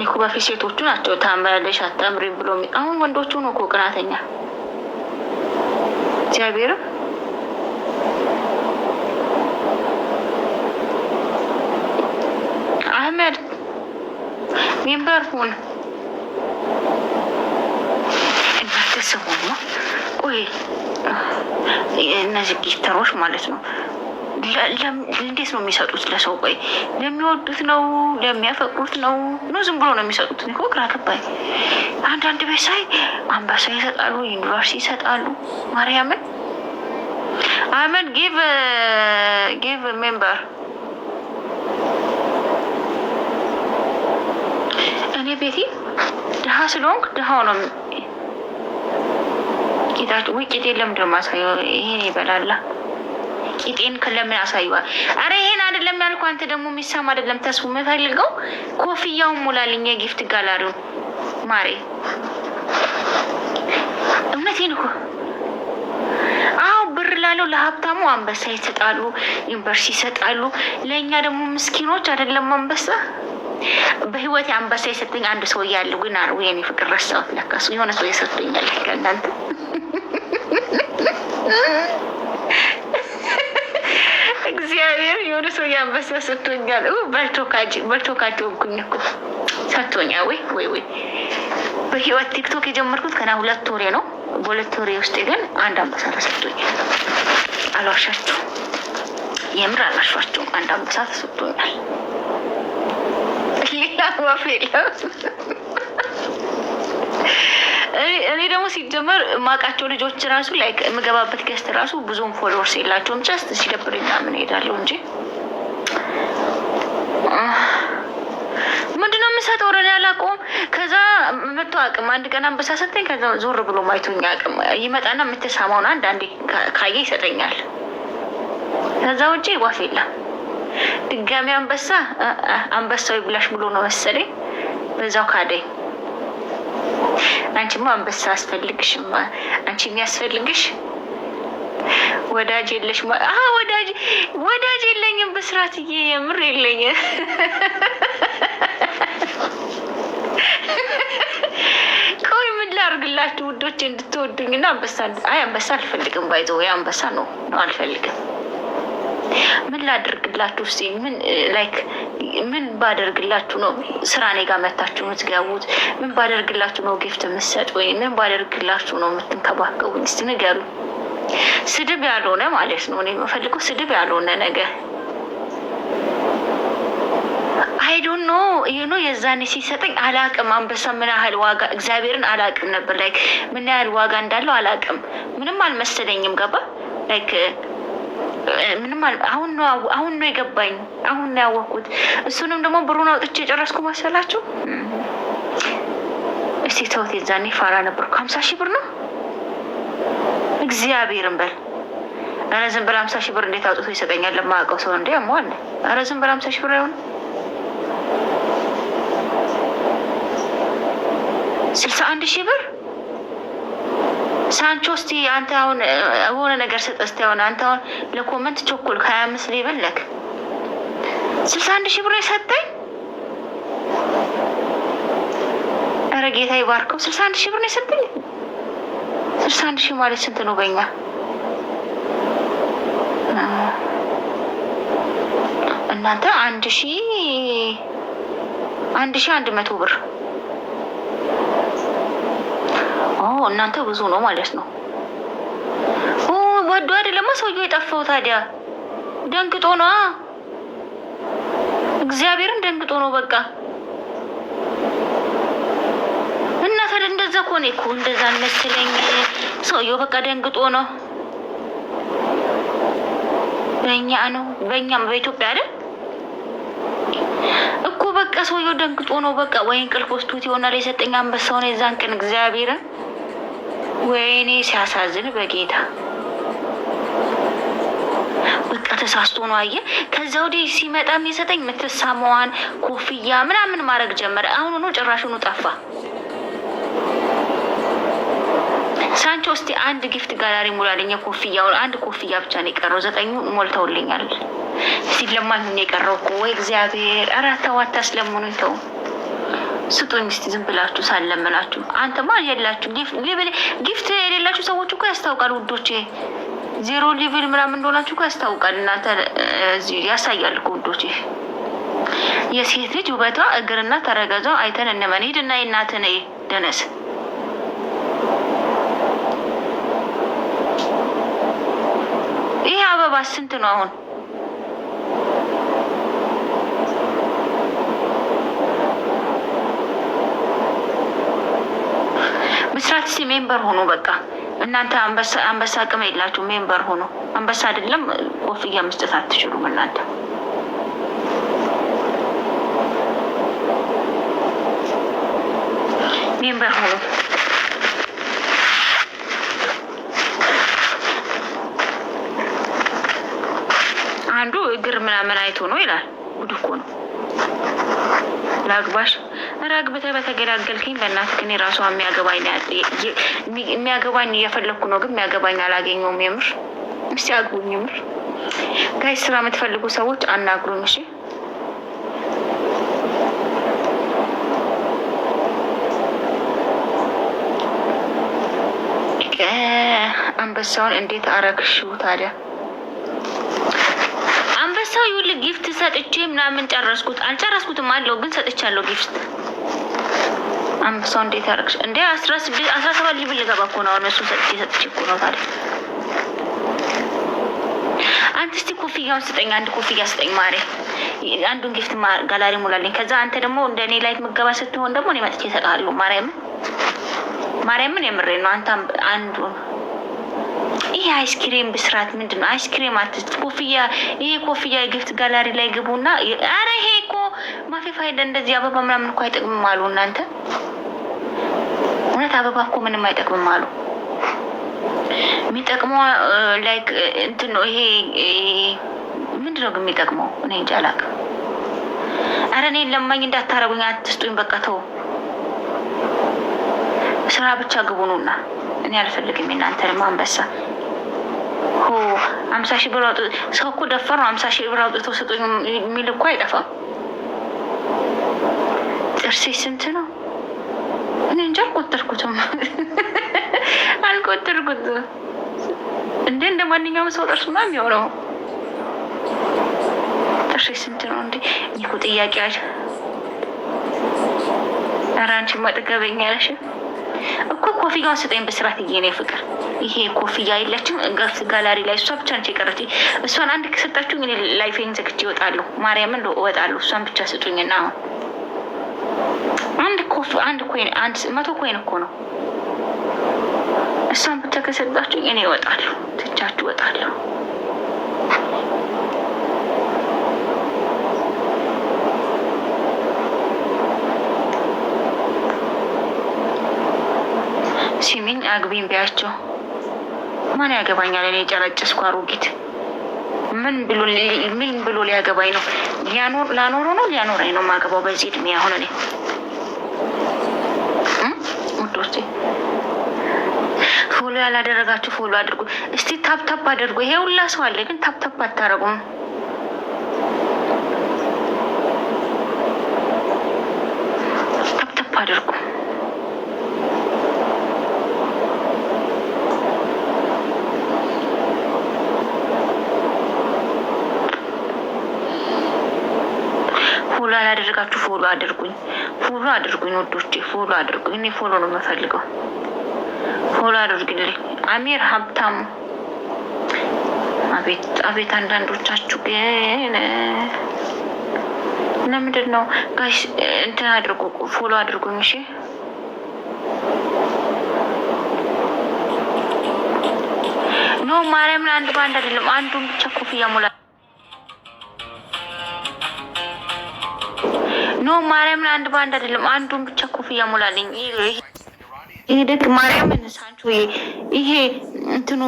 እኔ እኮ በፊት ሴቶቹ ናቸው ታምራለሽ አታምሪም ብሎ፣ አሁን ወንዶቹ ነው እኮ ቅናተኛ። እግዚአብሔርም አህመድ member ሁን። እናንተ ስሙማ፣ ቆይ እነዚህ gifter ኦች ማለት ነው እንዴት ነው የሚሰጡት ለሰው? ቆይ ለሚወዱት ነው ለሚያፈቅሩት ነው ነው ዝም ብሎ ነው የሚሰጡት? እኮ ግራ ገባኝ። አንዳንድ ቤት ሳይ አንበሳ ይሰጣሉ፣ ዩኒቨርሲቲ ይሰጣሉ። ማርያምን አህመድ give member። እኔ ቤቴ ድሀ ስለሆንክ ድሀው ነው ጌታቸው። ውይ ቂጤን ለምንድን ነው የማሳየው? ይሄን ይበላላ። ቂጤን ለምን አሳየዋል? አረ ይሄን አይደለም ያልኩህ። አንተ ደግሞ የሚሳም አይደለም ተስፉ የምፈልገው ኮፍያውን ሙላልኝ፣ የ gift gallery ውን ማሬ። እውነቴን እኮ አዎ፣ ብር ላለው ለሀብታሙ አንበሳ ይሰጣሉ፣ ዩኒቨርሲቲ ይሰጣሉ። ለእኛ ደግሞ ምስኪኖች አይደለም አንበሳ። በህይወቴ አንበሳ የሰጠኝ አንድ ሰው እያለ ግን የኔ ፍቅር ረሳሁት። ለካ እሱ የሆነ ሰው የሰጡኛል። ከእናንተ እግዚአብሔር የሆነ ሰው የአንበሳ ሰጥቶኛል። በልቶ ካጅ ሆንኩኝ እኮ ሰጥቶኛል። ወይ ወይ ወይ፣ በህይወት ቲክቶክ የጀመርኩት ገና 2 ወሬ ነው። በ2 ወሬ ውስጥ ግን አንድ አንበሳ ተሰጥቶኛል። አልዋሻችሁም፣ የምር አልዋሻችሁም። አንድ አንበሳ ተሰጥቶኛል። ሌላ ወፍ የለም። እኔ ደግሞ ሲጀመር ማውቃቸው ልጆች ራሱ like የምገባበት guest ራሱ ብዙም followers የላቸውም። Just ሲደብረኝ ምናምን እሄዳለሁ እንጂ ምንድነው የምሰጠው? እኔ አላውቀውም። ከዛ መቶ አቅም አንድ ቀን አንበሳ ሰጠኝ። ከዛ ዞር ብሎ ማይቶኝ አቅም ይመጣና የምትሰማውን አንዳንዴ ካየ ይሰጠኛል። ከዛ ውጭ ዋፍ የለም። ድጋሚ አንበሳ አንበሳው ይብላሽ ብሎ ነው መሰለኝ በዛው ካደኝ። አንቺማ አንበሳ አስፈልግሽም። አንቺ የሚያስፈልግሽ ወዳጅ የለሽ። ወዳጅ ወዳጅ የለኝም ብስራትዬ፣ የምር የለኝም። ቆይ ምን ላድርግላችሁ ውዶች እንድትወዱኝ? እና አንበሳ፣ አይ አንበሳ አልፈልግም። By the way አንበሳ ነው ነው አልፈልግም። ምን ላድርግላችሁ? እስኪ ምን like ምን ባደርግላችሁ ነው ስራ እኔ ጋር መታችሁ የምትገቡት? ምን ባደርግላችሁ ነው gift የምትሰጡኝ? ምን ባደርግላችሁ ነው የምትንከባከቡኝ? እስኪ ንገሩ። ስድብ ያልሆነ ማለት ነው። እኔ የምፈልገው ስድብ ያልሆነ ነገር። I don't know። የዛኔ ሲሰጠኝ አላቅም። አንበሳ ምን ያህል ዋጋ እግዚአብሔርን አላቅም ነበር። Like ምን ያህል ዋጋ እንዳለው አላቅም። ምንም አልመሰለኝም። ገባ like ምንም አሁን ነው አሁን ነው የገባኝ። አሁን ነው ያወቅኩት። እሱንም ደግሞ ብሩን አውጥቼ የጨረስኩ መሰላችሁ? እስቲ ተውት። የዛኔ ፋራ ነበርኩ። 50,000 ብር ነው እግዚአብሔርን በል። ኧረ ዝም በል፣ 50,000 ብር እንዴት አውጥቶ ይሰጠኛል? ለማያውቀው ሰው እንዴ ያመዋል። ኧረ ዝም በል፣ 50,000 ብር አይሆንም። 61,000 ብር። ሳንቾ እስቲ አንተ አሁን የሆነ ነገር ስጥ እስቲ። አሁን አንተ አሁን ለ comment ቸኮል 25 level ለክ 61,000 ብር የሰጠኝ። ኧረ ጌታ ይባርከው። 61,000 ብር ነው የሰጠኝ። 61,000 ማለት ስንት ነው በኛ? እናንተ 1,100 ብር። እናንተ ብዙ ነው ማለት ነው። ወዶ አይደለማ ሰውየው የጠፋው ታዲያ ደንግጦ ነው። እግዚአብሔርን ደንግጦ ነው በቃ። እና ታዲያ እንደዛ እኮ እኔ እኮ እንደዛ አልመሰለኝ። ሰውየው በቃ ደንግጦ ነው። በእኛ ነው በእኛም በኢትዮጵያ አይደል እኮ በቃ ሰውየው ደንግጦ ነው በቃ። ወይ እንቅልፍ ወስዶት ይሆናል የሰጠኝ አንበሳውን የዛን ቀን እግዚአብሔርን። ወይኔ ሲያሳዝን በጌታ በቃ ተሳስቶ ነው አየህ። ከዛ ወዲህ ሲመጣ የሚሰጠኝ የምትሳመዋን ኮፍያ ምናምን ማድረግ ጀመረ። አሁኑኑ ጭራሹኑ ጠፋ። ሳንቾ እስቲ አንድ gift gallery ሙላልኝ። የኮፍያውን አንድ ኮፍያ ብቻ ነው የቀረው፣ ዘጠኙ ሞልተውልኛል። እስቲ ለማኝ ነው የቀረው እኮ ወይ እግዚአብሔር። ኧረ ተው አታስለምኑኝ፣ ተው። ስጡኝ እስቲ ዝም ብላችሁ ሳለምናችሁ። አንተማ የላችሁ gift የሌላችሁ ሰዎች እኮ ያስታውቃል ውዶቼ። Zero level ምናምን እንደሆናችሁ እኮ ያስታውቃል። እናንተ እዚህ ያሳያል እኮ ውዶቼ። የሴት ልጅ ውበቷ እግርና ተረገዟ አይተን እንመን። ሂድና የእናትህን ደነስ። ይህ አበባ ስንት ነው አሁን? ብስራት እስኪ member ሆኖ በቃ እናንተ አንበሳ አቅም የላችሁ። Member ሆኖ አንበሳ አይደለም ኮፍያ መስጠት አትችሉም እናንተ። Member ሆኖ አንዱ እግር ምናምን አይቶ ነው ይላል። ጉድ እኮ ነው። ላግባሽ ራግብተህ በተገላገልከኝ። በእናትህ ግን የራሷ የሚያገባኝ እየፈለግኩ ነው፣ ግን የሚያገባኝ አላገኘውም። የምር እስኪ አግቡኝ። የምር guys ስራ የምትፈልጉ ሰዎች አናግሩኝ እሺ። አንበሳውን እንዴት አረግሽው ታዲያ? አንበሳው ይኸውልህ gift ሰጥቼ ምናምን ጨረስኩት። አልጨረስኩትም አለው ግን ሰጥቻለሁ gift። አንበሳው እንዴት አረግሽ እንዴ? 16 17 level ልገባ እኮ ነው አሁን። እሱ ሰጥቼ ሰጥቼ እኮ ነው ታዲያ። አንተ እስቲ ኮፍያውን ስጠኝ፣ አንድ ኮፍያ ስጠኝ ማሬ። አንዱን gift gallery ሙላልኝ። ከዛ አንተ ደግሞ እንደ እኔ ላይ ምገባ ስትሆን ደግሞ እኔ መጥቼ እሰጥሃለሁ። ማርያምን ማርያምን የምሬ ነው። አንተ አንዱን ይሄ አይስክሬም ብስራት ምንድን ነው? አይስክሬም አትስጥ። ኮፍያ ይሄ ኮፍያ የ gift gallery ላይ ግቡና፣ አረ ይሄ እኮ مافي فايدة እንደዚህ አበባ ምናምን እኮ አይጠቅምም አሉ። እናንተ እውነት አበባ እኮ ምንም አይጠቅምም አሉ። የሚጠቅመው like እንትን ነው። ይሄ ምንድን ነው ግን የሚጠቅመው? እኔ እንጃ አላውቅም። አረ እኔ ለማኝ እንዳታረጉኝ፣ አትስጡኝ። በቃ ተው፣ ስራ ብቻ ግቡ ነውና እኔ አልፈልግም የእናንተንም አንበሳ። 50,000 ብር አውጥ ሰው እኮ ደፈር ነው። 50,000 ብር አውጥቶ ስጡኝ የሚል እኮ አይጠፋም። ጥርሴ ስንት ነው? እኔ እንጃ አልቆጠርኩትም፣ አልቆጠርኩትም። እንዴ እንደ ማንኛውም ሰው ጥርስ ምናምን የሚሆነው ጥርሴ ስንት ነው እንዴ? እኔ እኮ ጥያቄ አለ። ኧረ አንቺማ ጥገበኛ ነሽ እኮ። ኮፍያውን ስጠኝ በስርዓት እየኔ ፍቅር። ይሄ ኮፍያ የለችም gift gallery ላይ እሷ ብቻ ነች የቀረች። እሷን አንድ ከሰጣችሁኝ እኔ live ኤን ዘግቼ እወጣለሁ። ማርያምን እወጣለሁ። እሷን ብቻ ስጡኝና አሁን አንድ ኮፍ አንድ coin 100 coin እኮ ነው። እሷን ብቻ ከሰጣችሁኝ እኔ እወጣለሁ፣ ትቻችሁ እወጣለሁ። ሲሚኝ አግቢኝ ቢያቸው ማን ያገባኛል? እኔ የጨረጨስኩ አሮጊት ምን ብሎ ሊያገባኝ ነው? ላኖሮ ነው ሊያኖረኝ ነው ማገባው በዚህ እድሜ። አሁን እኔ ውዶቼ follow ያላደረጋችሁ follow አድርጉ እስቲ፣ tap tap አድርጉ። ይሄ ሁላ ሰው አለ ግን tap tap አታረጉም። Tap tap አድርጉ። Follow ያላደረጋችሁ follow አድርጉኝ፣ follow አድርጉኝ ውዶቼ፣ follow አድርጉኝ። እኔ follow ነው የምፈልገው። Follow አድርግልኝ። አሚር ሀብታሙ። አቤት አቤት! አንዳንዶቻችሁ ግን ለምንድን ነው guys? እንትን አድርጉ፣ follow አድርጉኝ። እሺ no ማርያምን፣ አንድ በአንድ አይደለም፣ አንዱን ብቻ ኮፍያ ሙላ። No ማርያምን፣ አንድ በአንድ አይደለም፣ አንዱን ብቻ ኮፍያ ሙላልኝ። ይሄ ደግ ማርያምን ሳንቾ ይሄ እንትኑ